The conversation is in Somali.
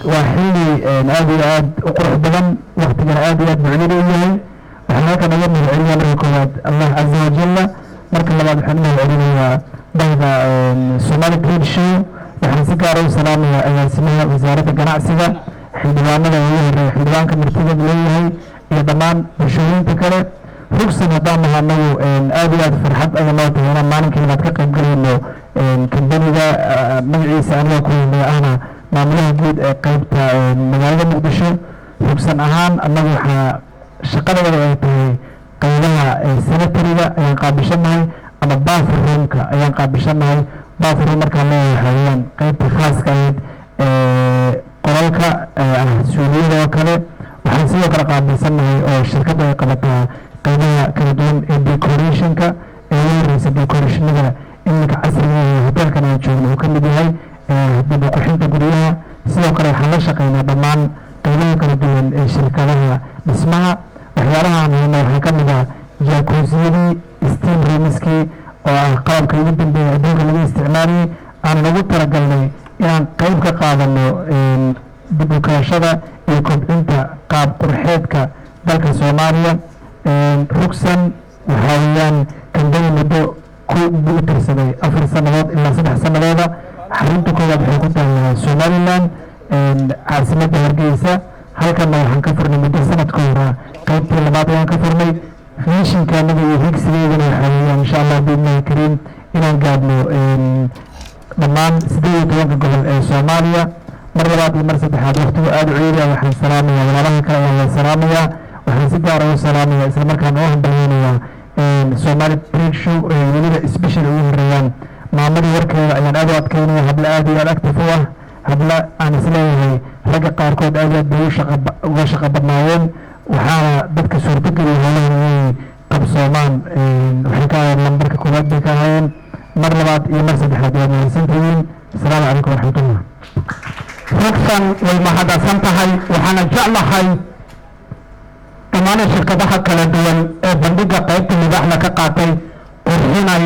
Waa xilli aad iyo aad u qurux badan, waktigana aad iyo aad mucjilo u yahay. Waxaan halkan uga mahadcelinayaa marka koowaad Allah caza wajalla, marka labaad waxaan u mahadcelinayaa bahda Somali Trade Show. Waxaan si gaara u salaamayaa agaasimaha Wasaaradda Ganacsiga, xildhibaanada ugu horeeya, xildhibaanka martida leeyahay iyo dhammaan bulshooyinka kale. Rugsan haddaan nahay anagu, aad iyo aad farxad ayaa noo tahay inaan maalinkii labaad ka qayb galayno kambaniga magaciisa aniga ku yimid, ahna maamulaha guud ee qeybta magaalada Muqdisho. Rugsan ahaan annagu waxaa shaqadooda ay tahay qeybaha sanitary-ga ayaan qaabishanahay ama bathroomka ayaan qaabishanahay. Bathroom markaan leeyahay, waxaa weeyaan qeybta khaaska ahayd ee qolalka ah, suuliyada oo kale. Waxaan sidoo kale qaabilsannahay oo shirkadda ay qabataa qeybaha kala duwan ee decorationka, ee ugu horeysa decorationada iminka casriga ee hotelkan aan joogno uu ka mid yahay, dib u qurxinta guryaha. Sidoo kale waxaan la shaqeynaa dhammaan qeybaha kala duwan ee shirkadaha dhismaha. Waxyaalaha aan hayno waxaa ka mid ah jacuzzi-yadii, steam roomskii oo ah qalabka ugu dambeeya adduunka laga isticmaalayay, aan ugu talagalnay inaan qeyb ka qaadano dib u kabashada iyo kobcinta qaab qurxeedka dalka Soomaaliya. Rugsan waxaa weeyaan kambani muddo ku u tirsaday 4 sannadood ilaa 3 sannadooda. Xarunta koowaad waxay ku taallaa Somaliland, caasimadda Hargeysa. Halkanna waxaan ka furnay muddo sanad ka hora, qaybtii labaad ayaan ka furnay. Visionka anaga iyo higsigeydana waxaa weeyaan, insha Allah biidnillahi kariim, inaan gaadhno dhammaan 18-ka gobol ee Soomaaliya. Mar labaad iyo mar saddexaad, waqtigu aada u ciiriya, waxaan salaamayaa walaalaha kale ayaan la salaamayaa. Waxaan si gaara u salaamaya, isla markaana u hambalyeynayaa Somali Trade Show ee weliba special ugu horeeyaan maamadii. Warkeeda ayaan aad u adkeynaya. Hablo aad iyo aad active u ah, hablo aan isleeyahay ragga qaarkood aad iyo aad bay uga shaqa badnaayeen, waxaana dadka suurtogeliya howlahan inay qabsoomaan waxay ka ahaayeen lambarka koowaad bay ka ahaayeen. Mar labaad iyo mar saddexaad waad mahadsantihiin. Asalaamu calaykum waraxmatullah. Rugsan way mahadsan tahay. Waxaana jeclahay dhammaan shirkadaha kala duwan ee bandhiga qaybta libaaxda ka qaatay qurxinaya.